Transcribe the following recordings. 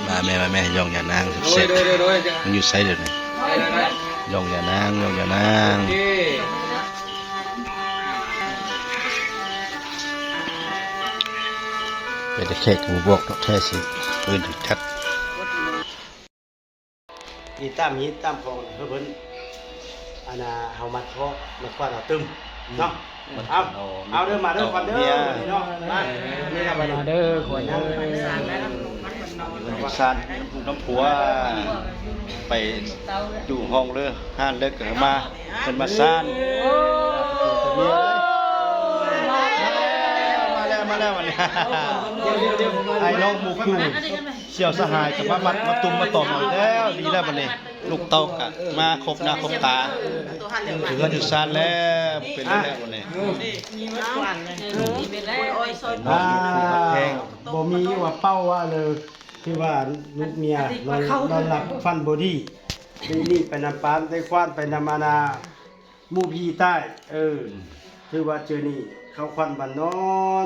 ມາແມ່ ມາແມ່ ຍ່ອງຍານາງແຊບໆ ໂດຍ ໂດຍ ໂດຍ ມັນຢູ່ໃສດຽວນີ້? ໄດ້ ໄດ້ ໄດ້ ຍ່ອງຍານາງ ຍ່ອງຍານາງ ໂອເຄ ເປັນແຕ່ແຂກກໍບໍ່ບອກດອກ ແທ້ຊິເອີ້ນຈັກ ອີຕາມຮີດຕາມຄອງໃຫ້ເພິ່ນ ອັນນ່າ ເຮົາມັດຄໍ ມັດຂວັນເອົາຕຶມເນາະ. ອືມ ເອົາ ເອົາເດີ ມາເດີຂວັນເດີ ເນາະ ມາ ເອີ ນີ້ລະບັດນີ້ ມາເດີຂວັນເດີ ຢູ່ເຮືອນຢູ່ຊານ ນຳຜົວ ໄປຢູ່ຫ້ອງເລີ ຮ້ານເລີກກໍມາ ເພິ່ນມາຊານ ມາແລ້ວ ມາແລ້ວ ມາແລ້ວ ບັດນີ້ ອ້າຍນ້ອງໝູ່ຄູ່ ສ່ຽວສະຫາຍກໍມາມັດມາຕຸມມາຕອມເອົາອີກແລ້ວ. ດີແລ້ວບັດນີ້ ລູກເຕົ້າກໍມາຄົບໜ້າຄົບຕາ ເຮືອນຢູ່ຊານແລ້ວ ເປັນແລ້ວບັດນີ້ ອ່າ ບໍ່ມີວ່າເປົ້າວ່າເລີຍ ທີ່ວ່າລູກເມຍນອນ ນອນຫຼັບຝັນບໍ່ດີ ໄດ້ລີ້ໄປນຳປານ ໄດ້ຄວານໄປນຳ ອັນນ່າ ໝູ່ຜີໃຕ້ ເອີ ອືມ ຖືວ່າເຈີນີ້ເຂົ້າຂວັນບາດນອ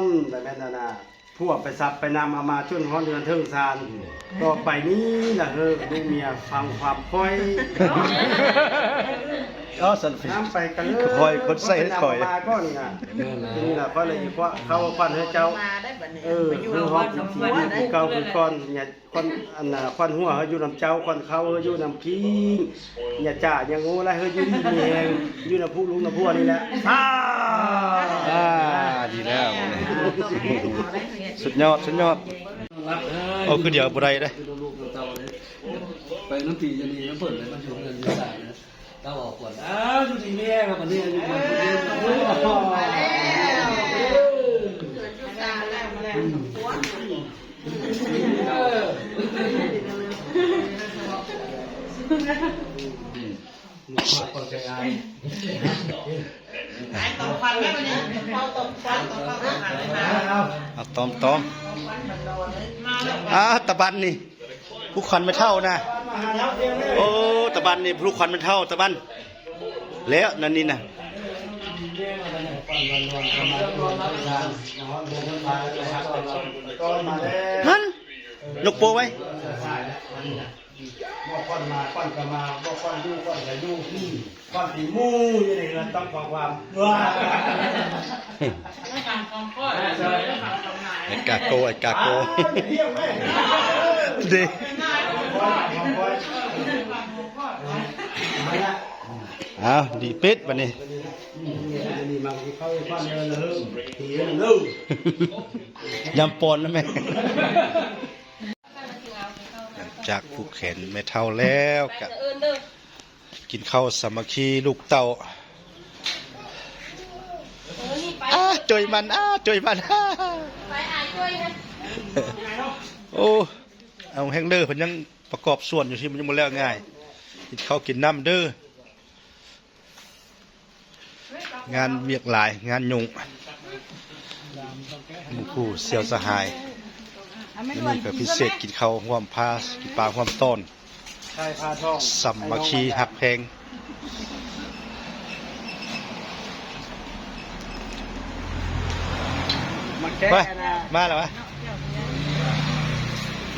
ນ ແລ້ວແມ່ນ ອັນນ່າ ຜົວໄປສັບໄປນຳເອົາມາຈົນຮອດເຮືອນເຖິງຊານ. ອືມ ຕໍ່ໄປນີ້ນະເຮີ ລູກເມຍຟັງຄວາມຂ້ອຍ ເອົາຊັ້ນ ນຳໄປກັນເລີຍ ຂ້ອຍຄົນໃສ່ໃຫ້ຂ້ອຍ ມາກ່ອນນະ ແມ່ນແລ້ວ ທີນີ້ລະຂ້ອຍເລີຍຊິເຂົ້າຂວັນໃຫ້ເຈົ້າ ເອີ ຄືຮອດສິບສີ່ປີຄືເກົ່າຄືກ່ອນ ຂວັນ ອັນນ່າ ຂວັນຫົວເຮົາຢູ່ນຳເຈົ້າ ຂວັນເຂົ່າເຮົາຢູ່ນຳຄີງ ຢ່າຈ້າຢ່າໂງ່ຫຼາຍ ເຮົາຢູ່ດີມີແຮງ ຢູ່ນຳຜູ້ລູກນຳຜົວນີ້ແຫຼະ ສາ ອ່າ ດີແລ້ວ ສຸດຍອດ ສຸດຍອດ ເອົາຄືດຽວບໍ່ໄດ້ເດ້ ໄປນຳພີ່ນຳເພິ່ນເລີຍ ມາຢູ່ເຮືອນຢູ່ຊານເລີຍ. ລາວອອກກ່ອນ ອ້າວ ຢູ່ດີມີແຮງ ບັດນີ້ ຢູ່ດີມີແຮງ ເອີ ເອົາ ຕອມໆ ອ້າວ ຕາບັນນີ້ ຜູ້ຂວັນແມ່ເຖົ້ານະ ໂອ້ ຕາບັນນີ້ຜູ້ຂວັນແມ່ເຖົ້າ ຕາບັນ ແລ້ວນັ້ນນີ້ນະ ຫັ້ນ ຍົກໂປ້ໄວ້. ບໍ່ຄວນມາ ຄວັນກໍມາ ບໍ່ຄວນຢູ່ ຄວັນກໍຢູ່ ຄວັນເປັນໝູ່ຢູ່ໃນເຮືອນຕ້ອງຂໍຄວາມ ໄອ້ກາໂກ ໄອ້ກາໂກ ເດ້ ອ້າວ ດີເປັດບັດນີ້ ຍາມປ້ອນນະແມ່. ຫຼັງຈາກຜູກແຂນແມ່ເຖົ້າແລ້ວ ກະກິນເຂົ້າສາມັກຄີລູກເຕົ້າ ອ້າ ຈ່ອຍມັນ ອ້າ ຈ່ອຍມັນ ໂອ້ ເອົາແຮງເລີ ເພິ່ນຍັງປະກອບສ່ວນຢູ່ ທີ່ມັນຍັງບໍ່ແລ້ວງ່າຍ ກິນເຂົ້າກິນນ້ຳເດີ້. ງານວຽກຫຼາຍ ງານຫຍຸ້ງ ໝູ່ຄູ່ສ່ຽວສະຫາຍ ມື້ນີ້ກໍພິເສດ ກິນເຂົ້າຮ່ວມ ພາກິນປາຮ່ວມຕອນ ສາມັກຄີຮັກແພງ ໄປ ມາແລ້ວວະ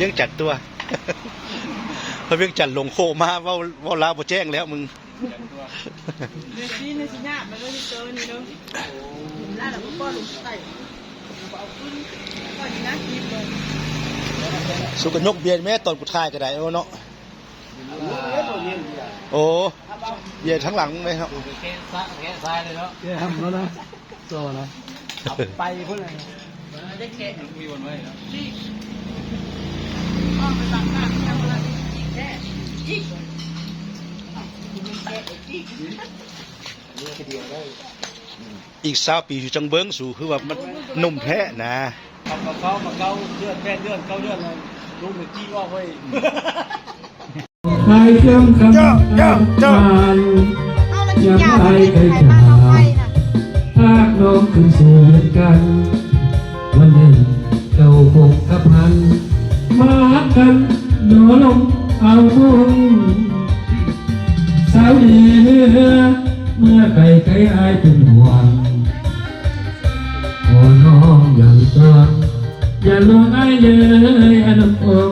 ວຽງຈັນຕົວະ ໄປວຽງຈັນ ຫຼົງໂຄ້ງມາ ເວົ້າ ເວົ້າລາວບໍ່ແຈ້ງແລ້ວມຶງ. ເມສຊີນີ້ຊິຍາກມາເລີຍ ມິສເຕີນີ້ເດີ ລາດແລ້ວກໍປ້ອນລົງໃສ່ ເອົາຂຶ້ນ ກ່ອນຊິນາງກີບລົງ ສຸກະຍົກເບຍແມ່ ຕອນກູຖ່າຍກໍໄດ້ເນາະ ໂອ້ ເບຍທາງຫຼັງເລີຍເນາະ ແຄະຊ້າຍເລີຍເນາະ ແຄະຫ້ຳແລ້ວນະ. ໂຕນະ ໄປພຸ້ນແຫຼະ ໄດ້ແຄະ ມີວັນໄວ້ເນາະ ອອກໄປບາງກາງ ເຈົ້າວ່າອີກແທ້ ອີກ ແຄະອີກ ອີກຊາວປີ ຊິຈັ່ງເບິ່ງ ສູຄືວ່າມັນໜຸ່ມແທ້ນະ ເອົາເຂົ້າມາເກົ້າເດືອນ ແປດເດືອນ ເກົ້າເດືອນ ແລ້ວລູກໄດ້ຈີ້ອອກເວີຍ. ເຈົ້າ ເຈົ້າ ເຈົ້າ ເຮົາລະກິນຢາໄປ ໄປ ໄປ ໄປ ໄປ ພາກນ້ອງຂຶ້ນສູ່ວຽງຈັນ ວັນໜຶ່ງເຈົ້າຄົງກັບຫັ້ນ ມາຮັກກັນໜໍ່ລົມເອົາບຸນ ສາວເອີ ເມື່ອໄກໄກອ້າຍເປັນຫ່ວງ ຂໍນ້ອງຢ່າໄປກວງ ຢ່າລວງອ້າຍເອີຍ ອານ້ຳອົງ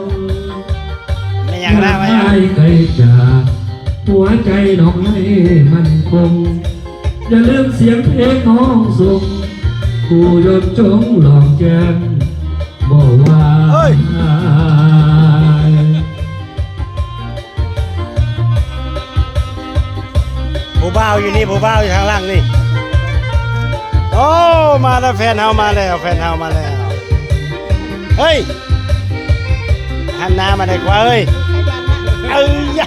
ໃຈນ້ອງໃຫ້ໝັ້ນຄົງ ຢ່າລືມສຽງເພງນ້ອງສົ່ງ ຜູ້ຍົດຈົງລອງແຈ້ມ ບໍ່ວ່າ ເຮີ້ຍ ຜູ້ບ່າວຢູ່ນີ້ ຜູ້ບ່າວຢູ່ທາງຫຼັງນີ້. ໂອ້ ມາແລ້ວ ແຟນເຮົາມາແລ້ວ ແຟນເຮົາມາແລ້ວ. ເຮີ້ຍ ຫັນໜ້າມາໄດ້ກວ່າເອີຍ. ເອີຍ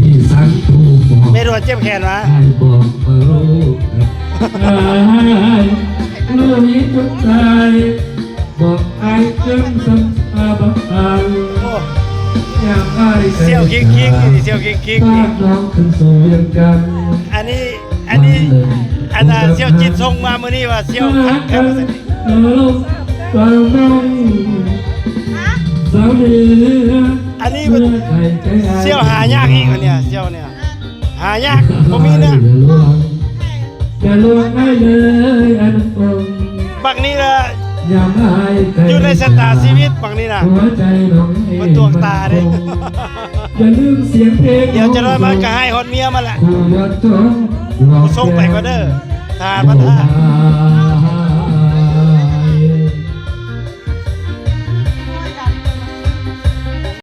ທີ່ສັນຜູ້ບອກ ແມ່ດວນເຈັບແຂນວະ ອ້າຍບອກມາໂລດ ອ້າຍລຸຍຈົນຕາຍ ບອກອ້າຍເຄື່ອງສຳສາບານ ໂອ້ ຍາມອ້າຍ ສ່ຽວຄິກໆ ນີ້ ສ່ຽວຄິກໆ ນີ້ ບາດນ້ອງຂຶ້ນສູ່ວຽງຈັນ ອັນນີ້ ອັນນີ້ ອັນນ່າ ສ່ຽວຈິດສົ່ງມາມື້ນີ້ວ່າສ່ຽວຄັກແທ້ວ່າຊັ້ນ. ອັນນີ້ມັນສ່ຽວຫາຍາກອີກ ອັນເນີ້ຍ ສ່ຽວເນີ້ຍຫາຍາກ ບໍ່ມີເນາະ. ບັກນີ້ລະ ຢູ່ໃນຊະຕາຊີວິດບັກນີ້ນະ ມັນດວງຕາເດ້. ດຽວຈັກໜ້ອຍມັນກະໃຫ້ຮອດເມຍມັນແຫຼະ. ສົ່ງໄປກ່ອນເດີ ທະຫານພັນຫ້າ.